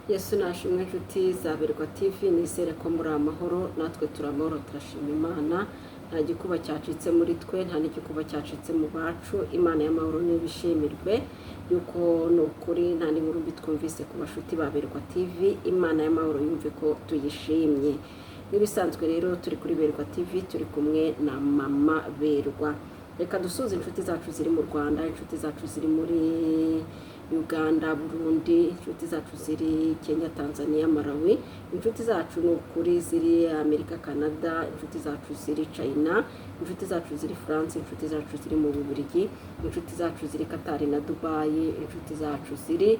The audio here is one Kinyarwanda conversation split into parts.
Yesu nashimwe, inshuti za Berwa TV. Nizere ko muri amahoro, natwe turi amahoro, turashima Imana. Nta gikuba cyacitse muri twe, nta n'igikuba cyacitse mu bacu. Imana y'amahoro n'ibishimirwe yuko ni ukuri nta n'inkuru mbi twumvise ku bashuti ba Berwa TV. Imana y'amahoro yumve ko tuyishimye. Nk'ibisanzwe rero, turi kuri Berwa TV, turi kumwe na Mama Berwa. Reka dusuze inshuti zacu ziri mu Rwanda, inshuti zacu ziri muri Uganda, Burundi, inshuti zacu ziri Kenya, Tanzania, Malawi, inshuti zacu ni ukuri ziri Amerika, Canada, inshuti zacu ziri China, inshuti zacu ziri France, inshuti zacu ziri mu Bubiligi, inshuti zacu ziri Katari na Dubayi, inshuti zacu ziri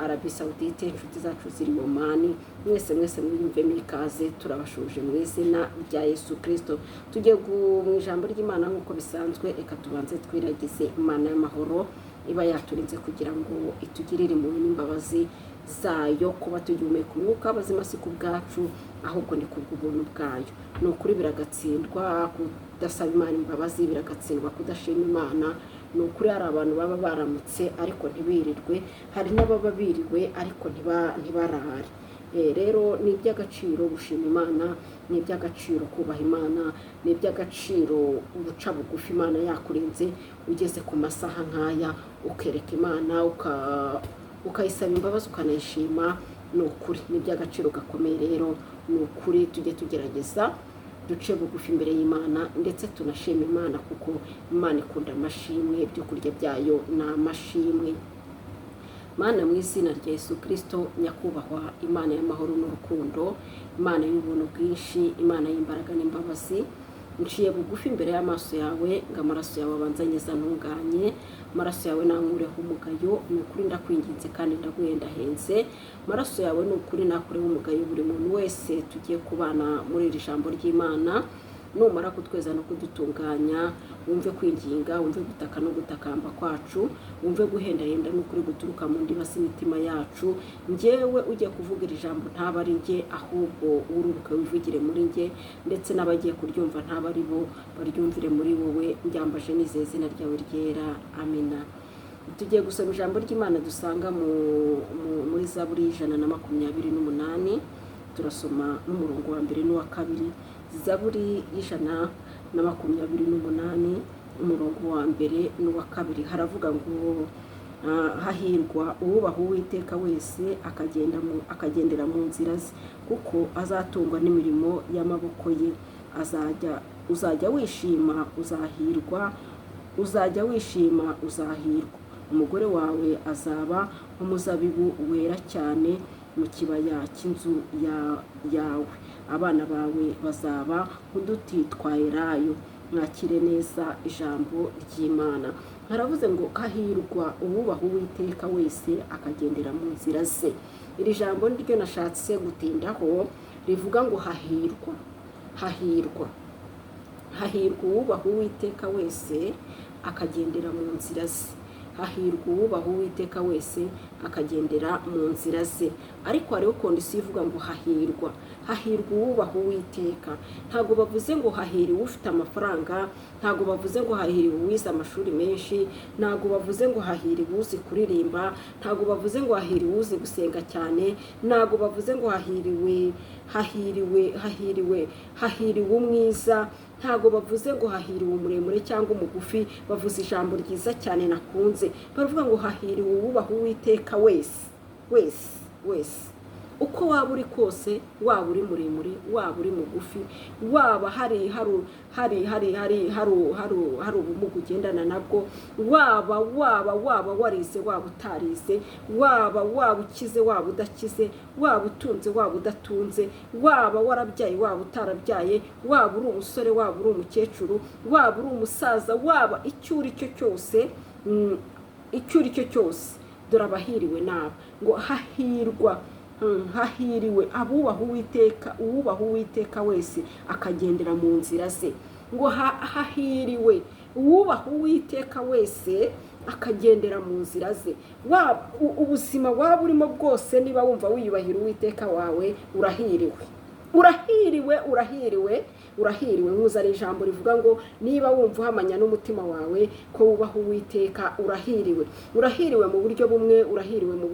Arabie Saoudite, inshuti zacu ziri Omani. Mwese mwese mwiyumvemo ikaze, turabashuje mu izina rya Yesu Kirisito. Tugiye mu ijambo ry'Imana nk'uko bisanzwe. Reka tubanze twiragize Imana y'amahoro iba yaturinze kugira ngo itugirire impuhwe n'imbabazi zayo. Kuba tugihumeka umwuka w'abazima si ku bwacu, ahubwo ni ku bw'ubuntu bwayo. Ni ukuri biragatsindwa kudasaba Imana imbabazi, biragatsindwa kudashima Imana. Ni ukuri hari abantu baba baramutse ariko ntibirirwe, hari n'ababa biriwe ariko ntibarare. Rero ni iby'agaciro gushima Imana, ni iby'agaciro kubaha Imana, ni iby'agaciro guca bugufi. Imana yakurinze ugeze ku masaha nk'aya, ukereka Imana, ukayisaba imbabazi, ukanayishima, ni ukuri ni iby'agaciro gakomeye. Rero ni ukuri tujye tugerageza duce bugufi imbere y'Imana, ndetse tunashima Imana, kuko Imana ikunda amashimwe, ibyo kurya byayo ni amashimwe. Mana, mu izina rya Yesu Kirisito, nyakubahwa Imana y'amahoro n'urukundo, Imana y'ubuntu bwinshi, Imana y'imbaraga n'imbabazi, nciye bugufi imbere y'amaso yawe ngo amaraso yawe abanze anyeza ntunganye, amaraso yawe nankureho umugayo. Ni ukuri ndakwinginze kandi ndaguhendahenze, amaraso yawe ni ukuri nakureho umugayo buri muntu wese tugiye kubana muri iri jambo ry'Imana. Numara kutweza no kudutunganya, wumve kwinginga, wumve gutaka no gutakamba kwacu, wumve guhendahenda n'ukuri guturuka mu ndiba z'imitima yacu. Njyewe ujya kuvuga iri jambo ntaba ari njye, ahubwo ururuke wivugire muri njye, ndetse n'abagiye kuryumva ntaba ari bo, baryumvire muri wowe. Mbyambaje nizeye izina ryawe ryera, amina. Tugiye gusoma ijambo ry'Imana dusanga muri Zaburi y'128. Turasoma n'umurongo wa mbere n'uwa kabiri. Zaburi y'128, umurongo wa mbere n'uwa kabiri, haravuga ngo: "Hahirwa uwubaha Uwiteka wese, akagendera mu nzira ze, kuko azatungwa n'imirimo y'amaboko ye. Uzajya wishima uzahirwa, uzajya wishima uzahirwa. Umugore wawe azaba nk'umuzabibu wera cyane mu kibaya cy'inzu yawe, abana bawe bazaba nk'uduti twa elayo." Mwakire neza ijambo ry'Imana. Haravuze ngo: "Hahirwa uwubaha Uwiteka wese, akagendera mu nzira ze." Iri jambo niryo nashatse gutindaho, rivuga ngo: "Hahirwa, hahirwa, hahirwa uwubaha Uwiteka wese, akagendera mu nzira ze." Hahirwa uwubaha Uwiteka wese, akagendera mu nzira ze. Ariko hariho condition ivuga ngo: "Hahirwa, hahirwa uwubaha Uwiteka." Ntabwo bavuze ngo hahiriwe ufite amafaranga, ntabwo bavuze ngo hahiriwe uwize amashuri menshi, ntabwo bavuze ngo hahiriwe uzi kuririmba, ntabwo bavuze ngo hahiriwe uzi gusenga cyane, ntabwo bavuze ngo hahiriwe, hahiriwe, hahiriwe, hahiriwe umwiza, ntabwo bavuze ngo hahiriwe umuremure cyangwa umugufi. Bavuze ijambo ryiza cyane nakunze, baravuga ngo: "Hahiriwe uwubaha Uwiteka wese, wese, wese." Uko waba uri kose, waba uri muremure, waba uri mugufi, waba hari ubumuga ugendana nabwo, waba warize, waba utarize, waba ukize, waba udakize, waba utunze, waba udatunze, waba warabyaye, waba utarabyaye, waba uri umusore, waba uri umukecuru, waba uri umusaza, waba icyo uri cyo cyose, icyo uri cyo cyose, dore abahiriwe naba ngo: "Hahirwa, hahiriwe abubaha Uwiteka, uwubaha Uwiteka wese akagendera mu nzira ze." Ngo hahiriwe uwubaha Uwiteka wese akagendera mu nzira ze. Ubuzima waba urimo bwose, niba wumva wiyubahira Uwiteka wawe, urahiriwe, urahiriwe, urahiriwe. Urahiriwe. Nkuzaniye ijambo rivuga ngo niba wumva uhamanya n'umutima wawe ko wubaha Uwiteka, urahiriwe. Urahiriwe mu buryo bumwe, urahiriwe mu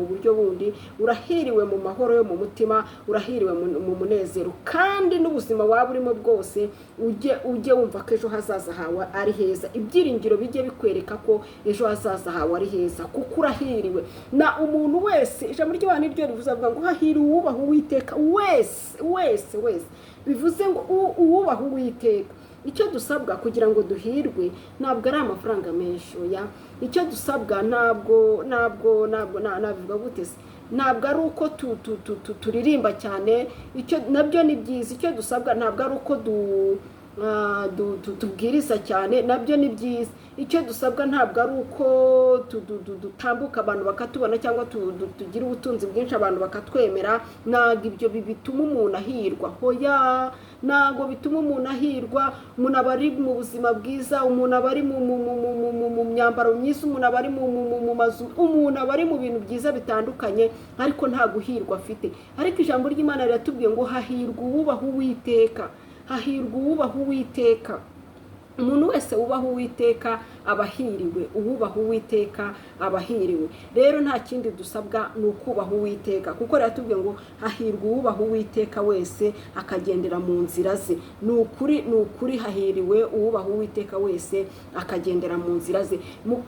buryo bundi, urahiriwe mu mahoro yo mu mutima, urahiriwe mu munezero, kandi n'ubuzima waba urimo bwose ujye wumva ko ejo hazaza hawe ari heza. Ibyiringiro bijye bikwereka ko ejo hazaza hawe ari heza, kuko urahiriwe. Na umuntu wese, ijambo ry'Imana niryo rivuze, avuga ngo hahiriwe uwubaha Uwiteka wese, wese, wese. Bivuze ngo uwubaha Uwiteka. Icyo dusabwa kugira ngo duhirwe ntabwo ari amafaranga menshi, oya. Icyo dusabwa ntabwo nabivuga gute se, ntabwo ari uko turirimba cyane, icyo nabyo ni byiza. Icyo dusabwa ntabwo ari uko tubwiriza cyane, nabyo ni byiza. Icyo dusabwa ntabwo ari uko dutambuka abantu bakatubona, cyangwa tugira ubutunzi bwinshi abantu bakatwemera. Ntabwo ibyo bituma umuntu ahirwa, hoya, ntabwo bituma umuntu ahirwa. Umuntu aba ari mu buzima bwiza, umuntu aba ari mu myambaro myiza, umuntu aba ari mu mazu, umuntu aba ari mu bintu byiza bitandukanye, ariko nta guhirwa afite. Ariko ijambo ry'Imana riratubwiye ngo hahirwa uwubaha Uwiteka, hahirwa uwubaha Uwiteka. Umuntu wese wubaha Uwiteka aba ahiriwe, uwubaha Uwiteka aba ahiriwe. Rero nta kindi dusabwa, ni ukubaha Uwiteka, kuko riratubwiye ngo hahirwa uwubaha Uwiteka wese akagendera mu nzira ze. Ni ukuri, ni ukuri, hahiriwe uwubaha Uwiteka wese akagendera mu nzira ze.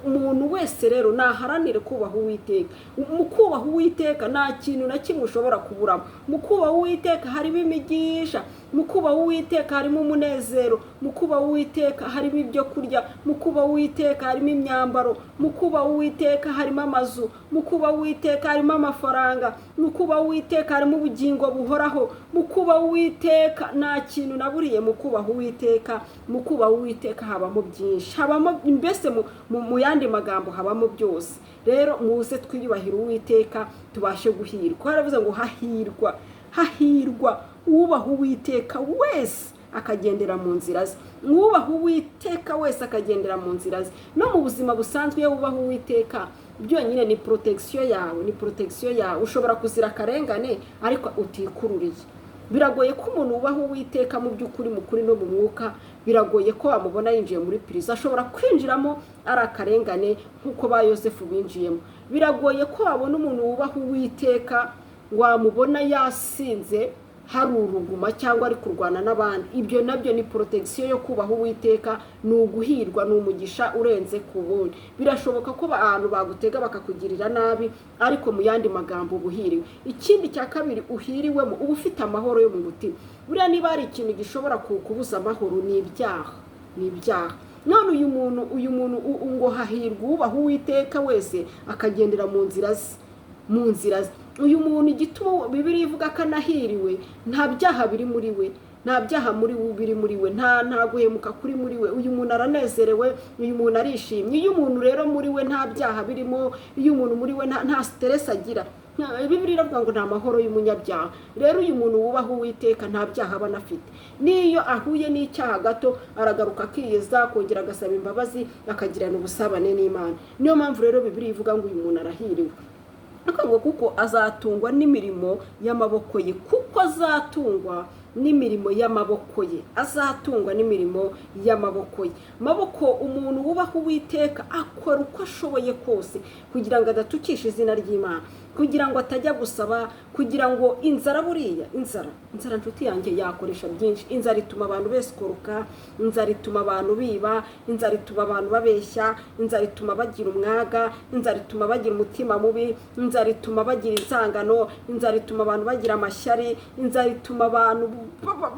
Umuntu wese rero naharanire kubaha Uwiteka. Mu kubaha Uwiteka nta kintu na kimwe ushobora kuburamo. Mu kubaha Uwiteka harimo imigisha, mu kubaha Uwiteka harimo umunezero, mu kubaha Uwiteka harimo ibyo kurya, mu kubaha Uwiteka harimo imyambaro, mu kubaha Uwiteka harimo amazu, mu kubaha Uwiteka harimo amafaranga, mu kubaha Uwiteka harimo ubugingo buhoraho. Mu kubaha Uwiteka nta kintu naburiye. Mu kubaha Uwiteka, mu kubaha Uwiteka habamo byinshi, habamo mbese mu yandi magambo habamo byose. Rero muze twiyubahire Uwiteka tubashe guhirwa. Haravuze ngo hahirwa, hahirwa uwubaha Uwiteka wese akagendera mu nzira ze. Uwubaha Uwiteka wese akagendera mu nzira ze. No mu buzima busanzwe, iyo wubaha Uwiteka byonyine ni protection yawe, ni protection yawe. Ushobora kuzira akarengane ariko utikururiye. Biragoye ko umuntu wubaha Uwiteka mu by'ukuri, mu kuri no mu mwuka, biragoye ko wamubona yinjiye muri prison. Ashobora kwinjiramo ari akarengane nk'uko ba Yosefu binjiyemo. Biragoye ko wabona umuntu wubaha Uwiteka, wamubona yasinze hari uruguma cyangwa ari kurwana n'abandi. Ibyo nabyo ni protection yo kubaha Uwiteka, ni uguhirwa, ni umugisha urenze ku wundi. Birashoboka ko abantu bagutega bakakugirira nabi, ariko mu yandi magambo uba uhiriwe. Ikindi cya kabiri uhiriwemo, uba ufite amahoro yo mu mutima. Buriya niba hari ikintu gishobora kubuza amahoro, ni ibyaha, ni ibyaha. None uyu muntu ngo hahirwa uwubaha Uwiteka wese akagendera mu nzira ze, mu nzira ze. Uyu muntu, igituma Bibiliya ivuga ko anahiriwe, nta byaha biri muri we, nta byaha muri we biri muri we, nta guhemuka kuri muri we. Uyu muntu aranezerewe, uyu muntu arishimye. Iyo umuntu rero muri we nta byaha birimo, iyo umuntu muri we nta stress agira, Bibiliya iravuga ngo nta mahoro y'umunyabyaha. Rero uyu muntu wubaha Uwiteka nta byaha aba anafite. N'iyo ahuye n'icyaha gato, aragaruka akiyeza, akongera agasaba imbabazi, akagirana ubusabane n'Imana. Niyo mpamvu rero Bibiliya ivuga ngo uyu muntu arahiriwe, ariko ngo kuko azatungwa n'imirimo y'amaboko ye, kuko azatungwa n'imirimo y'amaboko ye, azatungwa n'imirimo y'amaboko ye. Maboko, umuntu wubaha Uwiteka akora uko ashoboye kose kugira ngo adatukisha izina ry'Imana, kugira ngo atajya gusaba, kugira ngo inzara, buriya inzara, nshuti yanjye, yakoresha byinshi. Inzara ituma abantu besikoroka, inzara ituma abantu biba, inzara ituma abantu babeshya, inzara ituma bagira umwaga, inzara ituma bagira umutima mubi, inzara ituma bagira inzangano, inzara ituma abantu bagira amashyari, inzara ituma abantu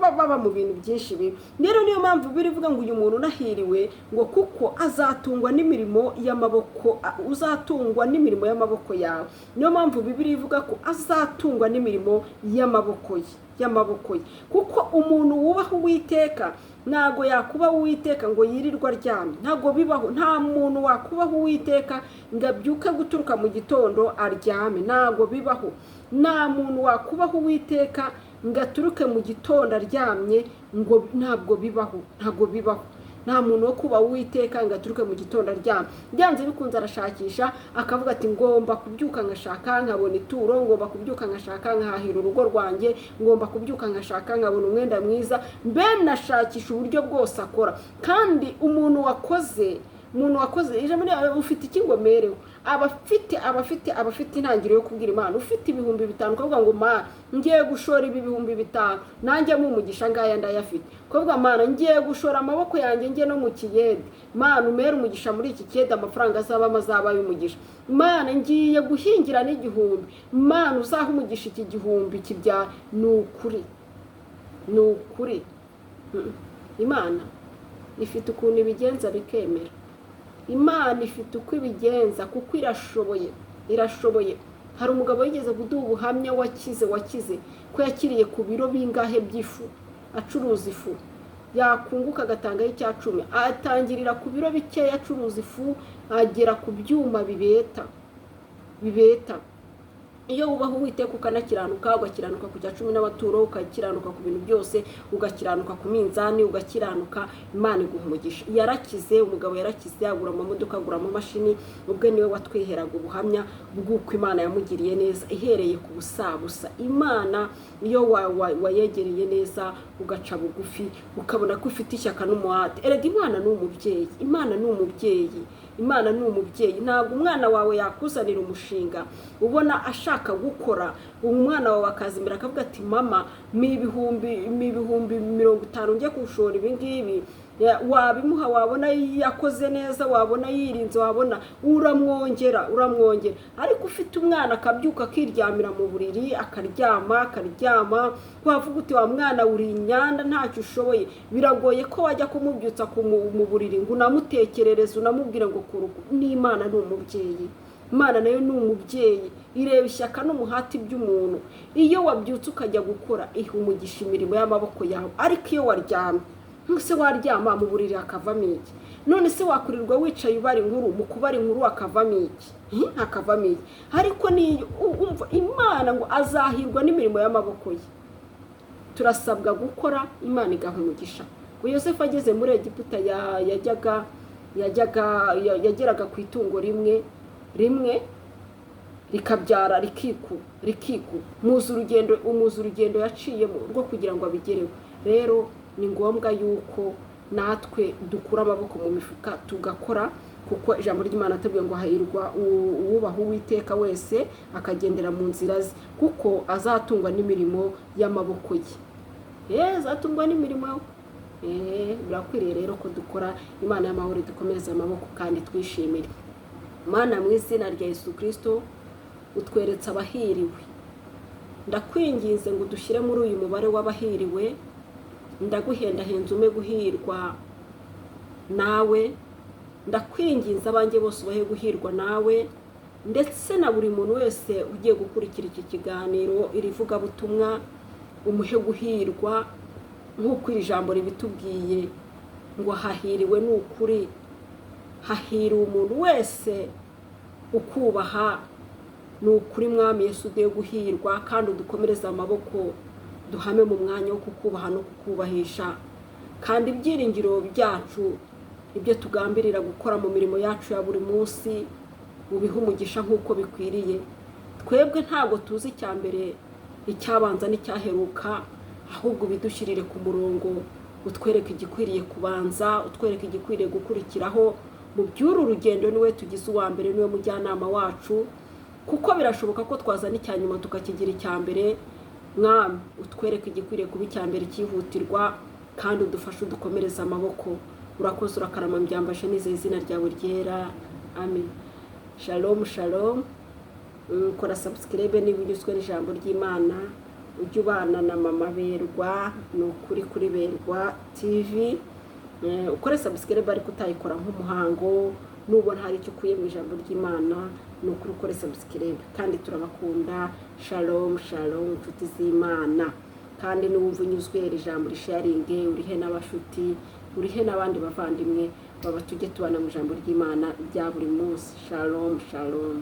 baba mu bintu byinshi bibi. Rero niyo mpamvu birivuga ngo uyu muntu unahiriwe, ngo kuko azatungwa n'imirimo y'amaboko, uzatungwa n'imirimo y'amaboko yawe. Niyo mpamvu Bibiliya ivuga ko azatungwa n'imirimo y'amaboko ye, y'amaboko ye, kuko umuntu wubaha Uwiteka ntabwo yakubaha Uwiteka ngo yirirwe aryamye, ntabwo bibaho. Nta muntu wakubaha Uwiteka ngo abyuke guturuka mu gitondo aryame, ntabwo bibaho. Nta muntu wakubaha Uwiteka ngo aturuke mu gitondo aryamye, ngo ntabwo bibaho, ntabwo bibaho. Nta muntu wo kubaha Uwiteka ngo aturuke mu gitondo aryama. Byanze bikunze arashakisha, akavuga ati: "Ngomba kubyuka nkashaka nkabona ituro, ngomba kubyuka nkashaka nkahahira urugo rwanjye, ngomba kubyuka nkashaka nkabona umwenda mwiza." Mbene ashakisha uburyo bwose akora. Kandi umuntu wakoze, ijambo ufite iki ngo merewe, aba afite intangiriro yo kubwira Imana. Ufite 5000, ukavuga ngo: "Mana, ngiye gushora ibi 5000, nanjye mu umugisha ngaya ndayafite." Ukavuga: "Mana, ngiye gushora amaboko yanjye, njye no mu kiyede. Mana, umere umugisha muri iki kiyede, amafaranga azabamo azaba ay'umugisha. Mana, ngiye guhingira n'igihumbi. Mana, uzaha umugisha iki gihumbi kibyara." Ni ukuri, ni ukuri, Imana ifite ukuntu ibigenza bikemera. Imana ifite uko ibigenza kuko irashoboye, irashoboye. Hari umugabo wigeze kuduha ubuhamya wakize ko yakiriye ku biro bingahe by'ifu, acuruza ifu, yakunguka agatangaho 10%. Atangirira ku biro bikeya acuruza ifu, agera ku byuma bibeta bibeta. Iyo wubaha Uwiteka, ukanakiranuka, ugakiranuka ku 10% n'amaturo, ugakiranuka ku bintu byose, ugakiranuka ku minzani, ugakiranuka, Imana iguha umugisha. Yarakize, umugabo yarakize, agura amamodoka, agura amamashini. Ubwe niwe watwiheraga ubuhamya bw'uko Imana yamugiriye neza ihereye ku busabusa. Imana iyo wayegereye neza, ugaca bugufi, ukabona ko ufite ishyaka n'umuhate. Erega Imana ni umubyeyi, Imana ni umubyeyi, Imana ni umubyeyi. Ntabwo umwana wawe yakuzanira umushinga ubona ashaka gukora, umwana wawe akaza imbere akavuga ati: "Mama, mi 50,000 njye gushora ibi ngibi." Wabimuha, wabona yakoze neza, wabona yirinze, wabona uramwongera, uramwongera. Ariko ufite umwana akabyuka akiryamira mu buriri, akaryama, akaryama, wavuga uti: "Wa mwana, uri inyanda, ntacyo ushoboye." Biragoye ko wajya kumubyutsa mu buriri ngo unamutekerereze, unamubwire ngo kuruku. N'Imana ni umubyeyi, Imana nayo ni umubyeyi, ireba ishyaka n'umuhati by'umuntu. Iyo wabyutse ukajya gukora, iha umugisha imirimo y'amaboko yawe. Ariko iyo waryamye, se waryama mu buriri hakavamo iki? None se wakurirwa wicaye ubara inkuru, mu kubara inkuru hakavamo iki? Hakavamo iki? Ariko niyo umva Imana ngo azahirwa n'imirimo y'amaboko ye. Turasabwa gukora, Imana igaha umugisha. Ngo Yosefu ageze muri Egiputa, yageraga ku itungo rimwe rimwe rikabyara, rikiku. Muzi urugendo yaciyemo rwo kugira ngo abigereho. Rero ni ngombwa yuko natwe dukura amaboko mu mifuka tugakora, kuko ijambo ry'Imana atubwiye ngo hahirwa uwubaha Uwiteka wese akagendera mu nzira ze, kuko azatungwa n'imirimo y'amaboko ye. Azatungwa n'imirimo ye. Birakwiriye rero ko dukora. Imana y'amahoro dukomereze amaboko kandi twishimire. Mana, mu izina rya Yesu Kirisito, utweretse abahiriwe. Ndakwinginze ngo udushyire muri uyu mubare w'abahiriwe. Ndaguhendahenza ume guhirwa nawe. Ndakwinginze, abanjye bose ubahe guhirwa nawe, ndetse na buri muntu wese ugiye gukurikira iki kiganiro, iri vugabutumwa, umuhe guhirwa nk'uko iri jambo ribitubwiye ngo hahiriwe. Ni ukuri, hahiriwe umuntu wese ukubaha. Ni ukuri, Mwami Yesu, ugiye guhirwa, kandi udukomereze amaboko, duhame mu mwanya wo kukubaha no kukubahisha. Kandi ibyiringiro byacu, ibyo tugambirira gukora mu mirimo yacu ya buri munsi, ubihe umugisha nk'uko bikwiriye. Twebwe ntabwo tuzi icya mbere, icyabanza n'icyaheruka, ahubwo ubidushyirire ku murongo, utwereke igikwiriye kubanza, utwereke igikwiriye gukurikiraho mu by'uru rugendo. Niwe tugize uwa mbere, niwe mujyanama wacu, kuko birashoboka ko twazana icya nyuma tukakigira icya mbere. Mwami, utwereke igikwiriye kuba icya mbere cyihutirwa, kandi udufashe, udukomereze amaboko. Urakoze, urakarama. Mbyambaje nizeye izina ryawe ryera, amen. Shalom, shalom. Kora subscribe niba unyuzwe n'ijambo ry'Imana. Ujye ubana na Mama Berwa, ni ukuri, kuri Berwa TV. Ukore subscribe, ariko utayikora nk'umuhango. Nubona hari icyo ukuye mu ijambo ry'Imana, ni ukuri ukore subscribe. Kandi turabakunda. Shalom, shalom, inshuti z'Imana. Kandi niwumva unyuzwe, iri jambo risharinge, urihe n'abashuti, urihe n'abandi bavandimwe baba, tujye tubana mu ijambo ry'Imana rya buri munsi. Shalom, shalom.